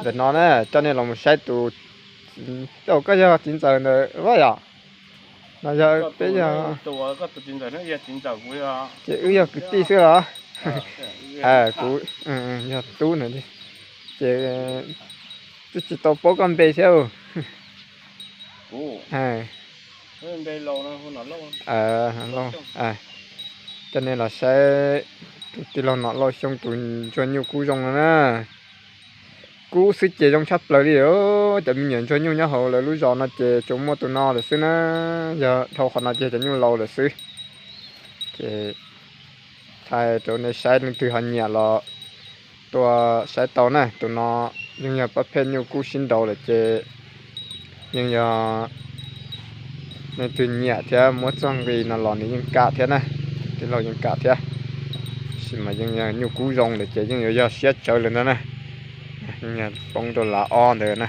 Ntawm no na, coj nej los mus saib tus, koj yog txiv ntxawm ntawm Vaj yom? No yog peb yog, ces wb yog kwv tij xwb los? Kuv yog tub na, ces twb tsis tau paub koj npe thiab. Coj nej los saib tus tij laug Nom Lauj Xyooj tus ntsuag nyuj kub zoo no na. Kub xwb ces zoo tshaj plaws li. Cov me nyuam ntsuag nyuj nyob hauv lawv lub zos no ces tsuas muaj tus no lawm xwb na. Yog dhau qhov no ces cov nyuj laus lawm xwb. Ces thaij rau nej saib, leej twg ho nyiam los tuaj saib tau na. Tus no yeej yog pab phej nyuj kub sib nraus lawm ces yeej yog leej twg nyiam thiab muab txog nqi no los nws yeej kam thiab na. Tij laug yeej kam thiab. Tab sis mas yeej yog nyuj kub zoo lawm ces yeej yuav yog siab tsawv lawm ntag na. Yeej yog poob rau lav ob ntawd na.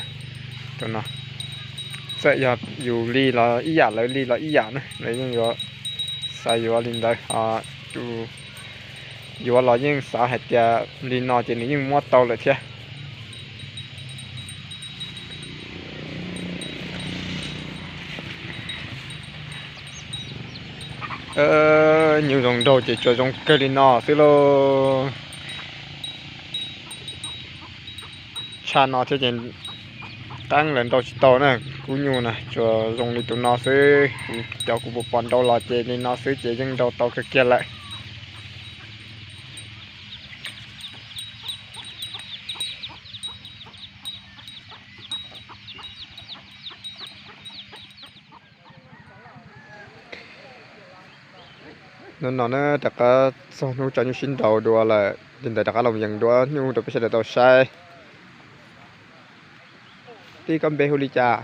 Tus no txawm yog yus li los ib yam, lawv li los ib yam na, lawv yeej yuav xav yuav li ntawd. Yuav los yeej xav hais tias li no ces nws yeej muab tau lawm thiab. Nyuj zoo nraug ces tsuas zoo kawg li no xwb lauj. Tshaj no thiab ces qeeb lawv nrau tsis tau na. Kub nyuj na tsuas zoo li tus no xwb, kuv cov kuv puas pom nrau los ces li no xwb ces yeej nrau tau kawg kiag lawm. Hnub no na rov qab txog hnub tso nyuj sib nraus dua lawm, li ntawd rov qab los yees dua nyuj rau peb sawv daws tau saib. Tij, koj npe hu li cas?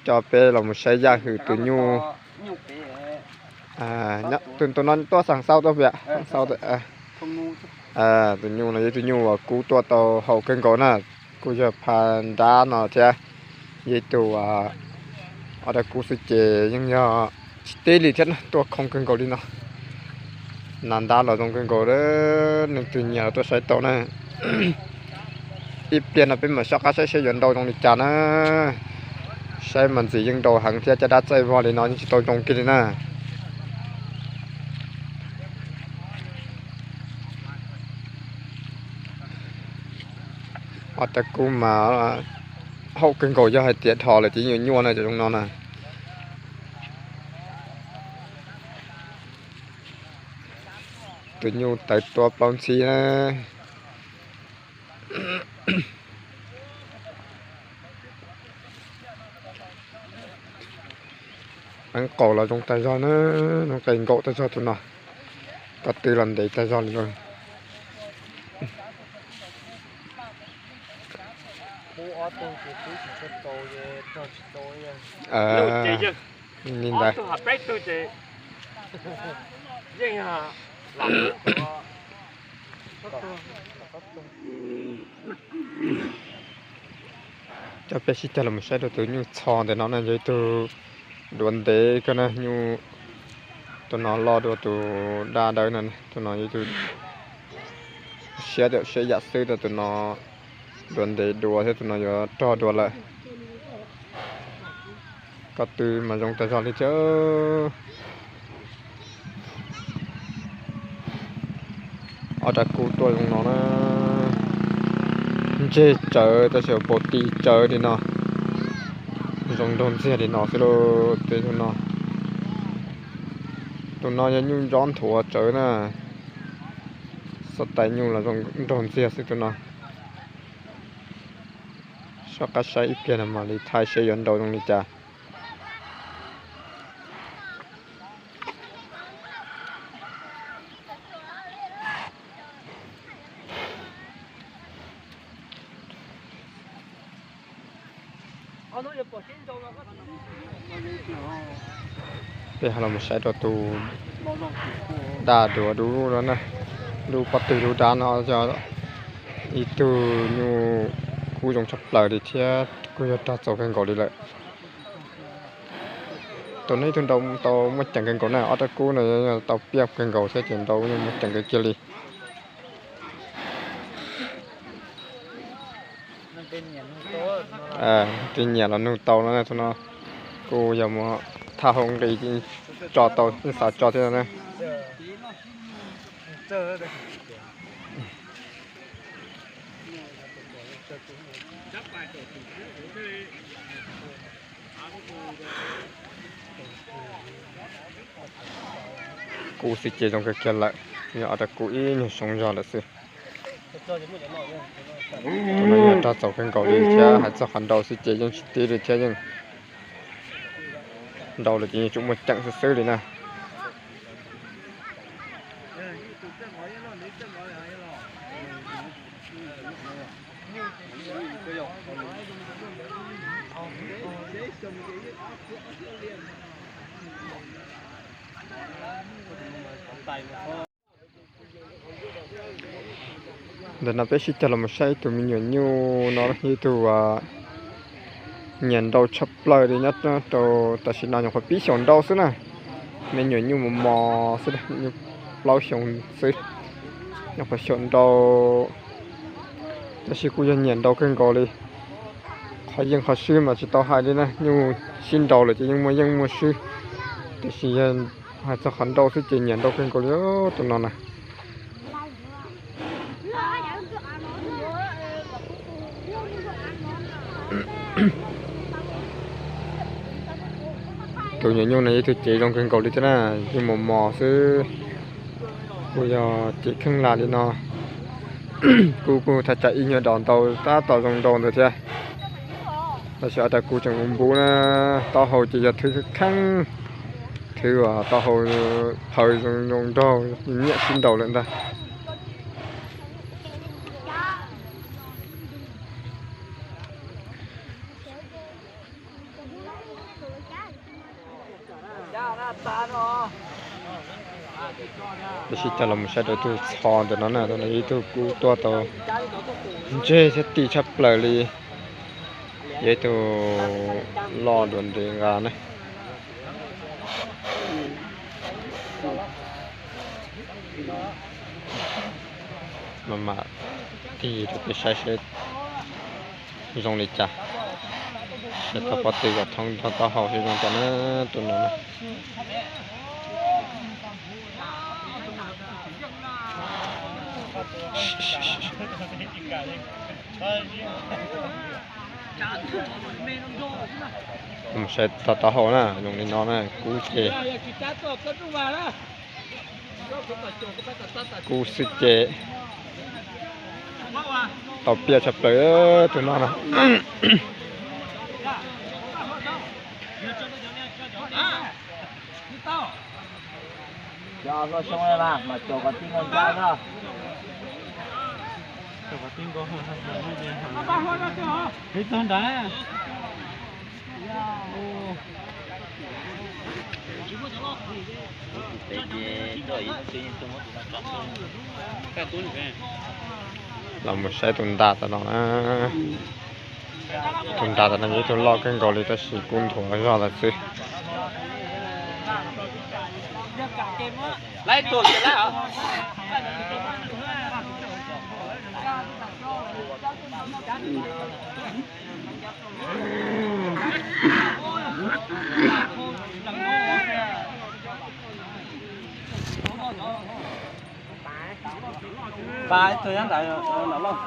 Coj peb los mus saib Yaj Hwm tus nyuj. Tus no tuaj xeem xaub tuaj piam. Tus nyuj no yog ib tug nyuj uas kub tuaj tau haum kawg nkaus na, kuj yog pha nrab no thiab. Yog ib tug ob dab kub xwb ces yeej yog tsis teb li thiab na, tuaj khoo kawg nkaus li no. Nas ntab los zoo kawg nkaus, leej twg nyiam los tuaj saib tau na. Ib pliag no peb mam soj qab saib seb yuav nrau zoo li cas na. Saib mas ntxim yeej nrau heev thiab, caj dab txaij vog li no yeej tsis tau zoo kiag li na. Ob dab kub mas haum kawg nkaus, yog hais tias dhos lawm ces yeej yuav nyuaj na cov zoo no na. Tus nyuj tawv tuab plaub ntxhib na. Eeb qaum los zoo tag zog na, zoo qes nkaum tag zog tus no. Ko tw los ntev tag zog li. Li ntawd. Coj peb sib tag los saib rau tus nyuj txho ntawm no na, yog ib tug duav ntev kawg na, nyuj tus no loj dua tus daj dawb no, tus no yog ib tug siab, siab yam xwb rau tus no, duav ntev dua thiab tus no yuav rog dua lawm. Ko tw mas zoo tag zog li thiab. Ob dab kub tuaj zoo no na, ntseg tsawv tab sis paus ti tsawv li no, zoo nraug ntxiag li no xwb lauj. Tej tus no, tus no yog nyuj ntsob nthuav tsawv na, xov tais nyuj los zoo nraug ntxiag xwb tus no. Soj qab saib ib pliag no mam li thaij seb yuav nrau zoo li cas. Peb ho los saib rau tus daj duav dub no na, dub pob tw dub dab no yog ib tug nyuj kub zoo tshaj plaws li thiab kuj yog rog txaus kawg nkaus li lawm. Tus no ib tug nrau tau muaj ceem kawg nkaus na, ob rab kub no tau piaj kawg nkaus thiab ces nrau muaj ceem kawg kiag li. Tus nyiam los nug tau no, tus no kuj yog mus thaj hauv nqi tso tau, yeej xav tso thiab no na. Kub xwb ces zoo kawg kiag lawm, yog ob rab kub ib nyuag xyoo zog lawm xwb. Tus no yog rog txaus kawg nkaus li thiab, hais txog qhov nrau xwb ces yeej tsis tib li thiab, yeej nrau lawm ces yeej tsuas muaj ceem xwb xwb li na. Ntawm no peb sib cog los mus saib ib tug me nyuam nyuj no, yog ib tug nyiam nrau tshaj plaws li nyob rau tam sim no nyuam qhuav pib xyaum nrau xwb na. Me nyuam nyuj mos mos xwb, nyuam nyuj plaub xyoo xwb, nyuam qhuav xyaum nrau, tab sis kuj yog nyiam nrau kawg nkaus li. Qhov yeej qhov swb mas tsis tau hais li na, nyuj sib nrau lawm ces yeej muaj yeej muaj swb, tiam sis yog hais txog qhov nrau xwb ces nyiam nrau kawg nkaus li tus no na. Tus nyuam nyuj no yog ib tug cev zoo kawg nkaus li thiab na, yeej mos mos xwb. Kuj yog cev kheej lam li no, kuj kuj thaj tsam ib nyuag dos ntau tab tom zoo nrau ntawd thiab. Tab sis ob rab kub tseem ua npub na, taub hau ces yog thwv kheej, thwv uas taub hau phaw zoo zoo nraug, nyiam sib nrau lawm ntag. Peb sib cog los mus saib rau tus txho ntawm no na, tus no yog ib tug kub tuaj tau ntseg thiab ti tshaj plaws li, yog ib tug loj dua ntev nqa na. Maj mam tig rau peb saib seb zoo li cas, seb tau pob tw kom thoob nrog taub hau seb zoo cas na, tus no na. Mus saib tau taub hau na, zoo li no na, kub ces kub xwb ces tau piaj tshaj plaws tus no na. Cov hluas xyoo mas caum kom tij nkaus ncaj na. Ib tug nrad. Los mus saib tus ntas tom no na. Tus ntas tom no yog ib tug loj kawg nkaus li tab sis kub nthuav zog lawm xwb. Pab ib tug nyob ntawd no lauj.